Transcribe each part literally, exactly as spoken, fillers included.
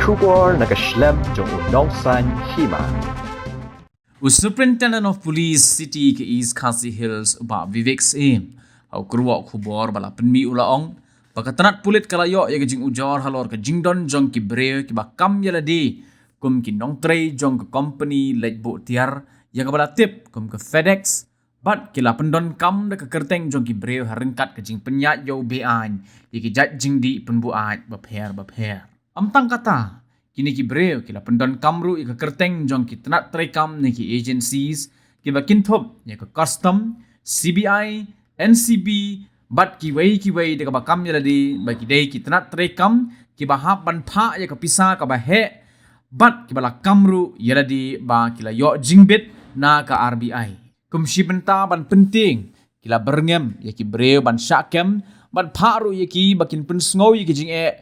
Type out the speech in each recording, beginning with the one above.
Khubor na ka shlem jong u Nongsaiñ Hima. U Superintendent of Police City ka East Khasi Hills, u Bah Vivek Syiem, ha u kyrwoh khubor ba la pynmih u la ong ba ka tnat pulit ka la ïoh ïa ka jingujor halor ka jingdon jong ki briew kiba kam ïa lade kum ki nongtrei jong ka kompani leit buh tiar ïa kaba la tip kum ka FedEx, bad ki la pyndonkam da ka kyrteng jong ki briew ha ryngkat ka jingpynïaid ïa u be-aiñ ïa ki jait jingdih pynbuaid bapher bapher. Ym tang kata, kine ki briew ki la pyndonkam ruh ïa ka kyrteng jong ki tnat treikam ne ki agencies kiba kynthup ïa ka Custom, C B I, N C B, bad kiwei kiwei da kaba kam ïa lade ba ki dei ki tnat treikam kiba hap ban phah ïa ka pisa kaba heh, bad kiba la kam ruh ïa lade ba ki la ïoh jingbit na ka R B I. Kum shi bynta ban pyntieng, ki la byrngem ïa ki briew ban shah kem bad phah ruh ïa ki ba kin pynsngew ïa ki jingeh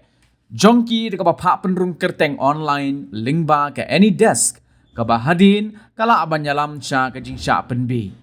jong ki da kaba phah pynrung kyrteng online lyngba ka AnyDesk, kaba hadien ka lah ban ïalam sha ka jingshah pynbiej.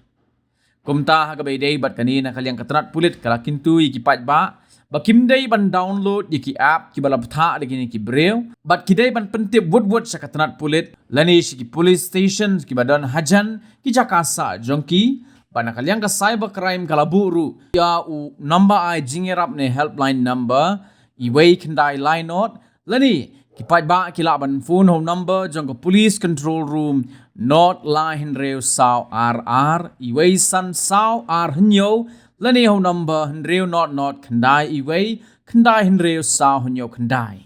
Kumta ha kaba ïadei bad kane, na ka liang ka tnat pulit ka la kyntu ïa ki paidbah ba kim dei ban download ïa ki app kiba la bthah da kine ki briew, bad ki dei ban pyntip wut wut sha ka tnat pulit lane sha ki police station kiba don hajan ki jaka sah jong ki. Bad na ka liang ka cyber crime ka la buh ruh ïa u number ai jingïarap ne helpline number, uwei khyndai lai nod, lane ki paidbah ki lah ban phone ha u number jong ka Police Control Room, nod lai hynriew saw ar ar, uwei san saw ar hynñiew, lane ha u number hynriew nod nod khyndai uwei, khyndai hynriew saw hynñiew khyndai.